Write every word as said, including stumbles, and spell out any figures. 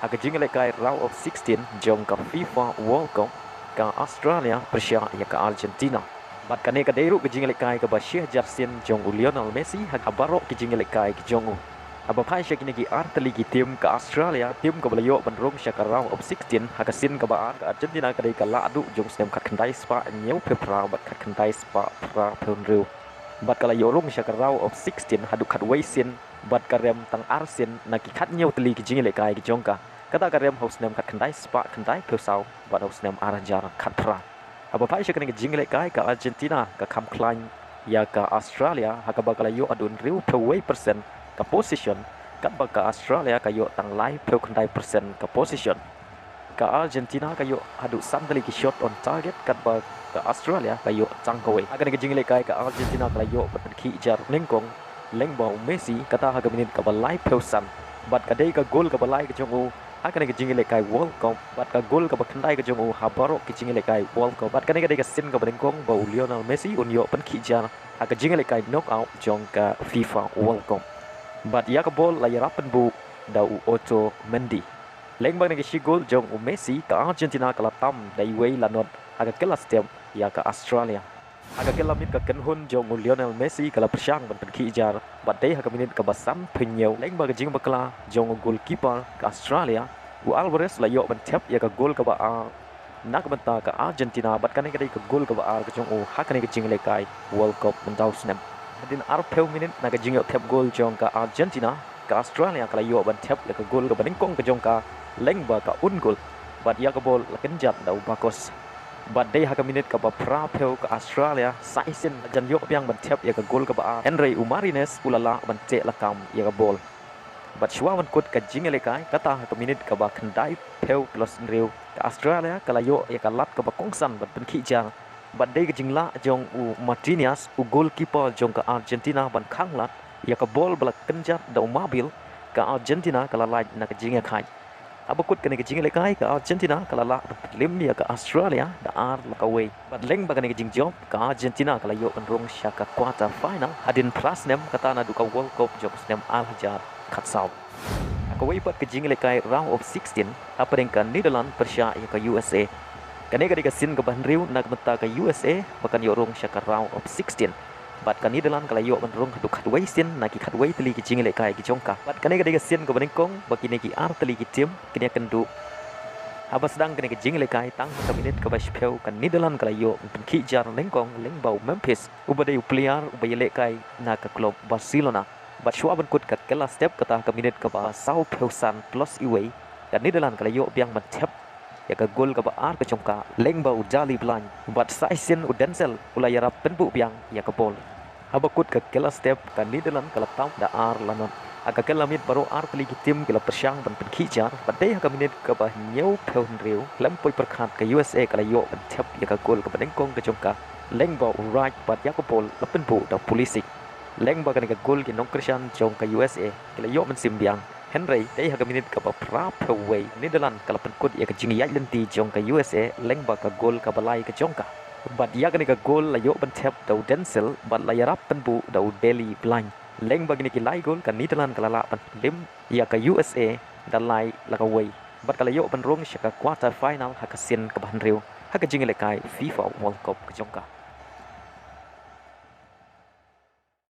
Ha ka jingïalehkai round of sixteen jong ka FIFA World Cup, ka Australia pyrshah ïa ka Argentina. Bad kane ka dei ruh ka jingïalehkai kaba shi hajar sien jong u Lionel Messi ha baroh ki jingïalehkai ki jong u. Haba phai sha kine ki ar tylli ki tim, ka Australia, tim kaba la ïoh ban rung sha ka round of sixteen, ha ka sien kaba ar, ka Argentina ka dei ka lahduh jong u snem khatkhyndai spah hynñiewphew phra bad khatkhyndai spah phraphew hynriew. Bad ka la ïoh rung sha ka round of sixteen haduh khatwei sien, bad ka rem tang ar sien na ki khathynñiew tylli ki jingïalehkai ki jong ka. Kata ka rem ha u snem khatkhyndai spah khyndaiphew saw bad ha u snem ar hajar khatphra. Haba phai sha kane ka jingïalehkai, ka Argentina ka kham khlaiñ ïa ka Australia ha kaba ka la ïoh haduh hynriewphew wei percent ka possession, katba ka Australia ka ïoh tang laiphew khyndai percent ka possession. Ka Argentina ka ïoh haduh san tylli ki shot on target, katba ka Australia ka ïoh tang kawei. Ha kane ka jingïalehkai, ka Argentina ka la ïoh ban pynkhih jar nyngkong lyngba u Messi, kata ha ka minit kaba laiphew san. Bad ka dei ka gol kaba lai ka jong u ha kane ka jingïalehkai World Cup, bad ka gol kaba khyndai ka jong u ha baroh ki jingïalehkai World Cup. Bad kane ka dei ka sien kaba nyngkong ba u Lionel Messi un ïoh pynkhih jar ha ka jingïalehkai knockout jong ka FIFA World Cup. Bad ïa ka bol la ïarap pynbuh da u Otamendi. Lyngba kane ka shi gol jong u Messi, ka Argentina ka la tam da iwei la not ha ka kylla step ïa ka Australia. Ha ka kylla miet, ka kynhun jong u Lionel Messi ka la pyrshang ban pynkhih jar, bad dei ha ka minit kaba sanphew hynñiew, lyngba ka jingbakla jong u goalkeeper ka Australia, u Alvarez, la ïoh ban thep ïa ka gol kaba ar na ka bynta ka Argentina, bad kane ka dei ka gol kaba ar ka jong u ha kane ka jingïalehkai World Cup mynta u snem. Hadien arphew minit na ka jingïoh thep gol jong ka Argentina, ka Australia ka la ïoh ban thep ïa ka gol kaba nyngkong ka jong ka lyngba ka own goal, bad ïa ka bol la kynjat da u Barcos. Bad dei ha ka minit kaba phraphew, ka Australia sa shisien la jan ïoh biang ban thep ïa ka gol kaba ar, hynrei u Martinez u la lah ban teh lakam ïa ka bol. Bad shuwa ban kut ka jingïalehkai, kata ha ka minit kaba khyndaiphew plus hynriew, ka Australia ka la ïoh ïa ka lad kaba kongsan ban pynkhih jar. Bad dei ka jinglah jong u Martinez, u goalkeeper jong ka Argentina, ban khang lad ïa ka bol ba la kynjat da u Mabil, ka Argentina ka la lait na ka jingïakhaid. Haba kut kane ka jingïalehkai, ka Argentina ka la lah ban pynlip ïa ka Australia da ar la kawei. Bad lyngba kane ka jingjop, ka Argentina ka la ïoh ban rung sha ka quarter final hadien phra snem, kata naduh ka World Cup jong u snem ar hajar khatsaw. Ha kawei pat ka jingïalehkai round of sixteen, hapdeng ka Netherlands pyrshah ïa ka U S A. Kane ka dei ka sien kaba hynriew na ka bynta ka U S A ba kan ïoh rung sha ka round of sixteen. Bad ka Netherlands ka la ïoh ban rung haduh khatwei sien na ki khatwei tylli ki jingïalehkai ki jong ka. Bad kane ka dei ka sien kaba nyngkong ba kine ki ar tylli ki tim kin ïakynduh. Haba sdang kane ka jingïalehkai, tang ha ka minit kaba shiphew, ka Netherlands ka la ïoh ban pynkhih jar nyngkong lyngba u Memphis, uba dei u player uba ïalehkai na ka klub Barcelona. Bad shuwa ban kut ka kylla step, kata ha ka minit kaba sawphew san plus iwei, ka Netherlands ka la ïoh biang ban thep ïa ka gol kaba ar ka jong ka lyngba u Daley Blind. Bad sa shisien u Denzel u la ïarap pynbuh biang ïa ka bol. Haba kut ka kylla step, ka Netherlands ka la tam da ar la not. Ha ka kylla miet, baroh ar tylli ki tim ki la pyrshang ban pynkhih jar, bad dei ha ka minit kaba hynñiewphew hynriew, khlem poi pyrkhat, ka U S A ka la ïoh ban thep ïa ka gol kaba nyngkong ka jong ka lyngba u Wright, bad ïa ka bol la pynbuh da u Pulisic. Lyngba kane ka gol, ki nongkyrshan jong ka U S A ki la ïoh mynsiem biang. Hynrei dei ha ka minit kaba phraphew wei, Netherlands ka la pynkut ïa ka jingïaid lynti jong ka U S A lyngba ka gol kaba lai ka jong ka. Bad ïa kane ka gol la ïoh ban thep da u Denzel, bad la ïarap pynbuh da u Daley Blind. Lyngba kine ki lai gol, ka Netherlands ka la lah ban pynlip ïa ka U S A da lai la kawei, bad ka la ïoh ban rung sha ka quarter final ha ka sien kaba hynriew ha ka jingïalehkai FIFA World Cup ka jong ka.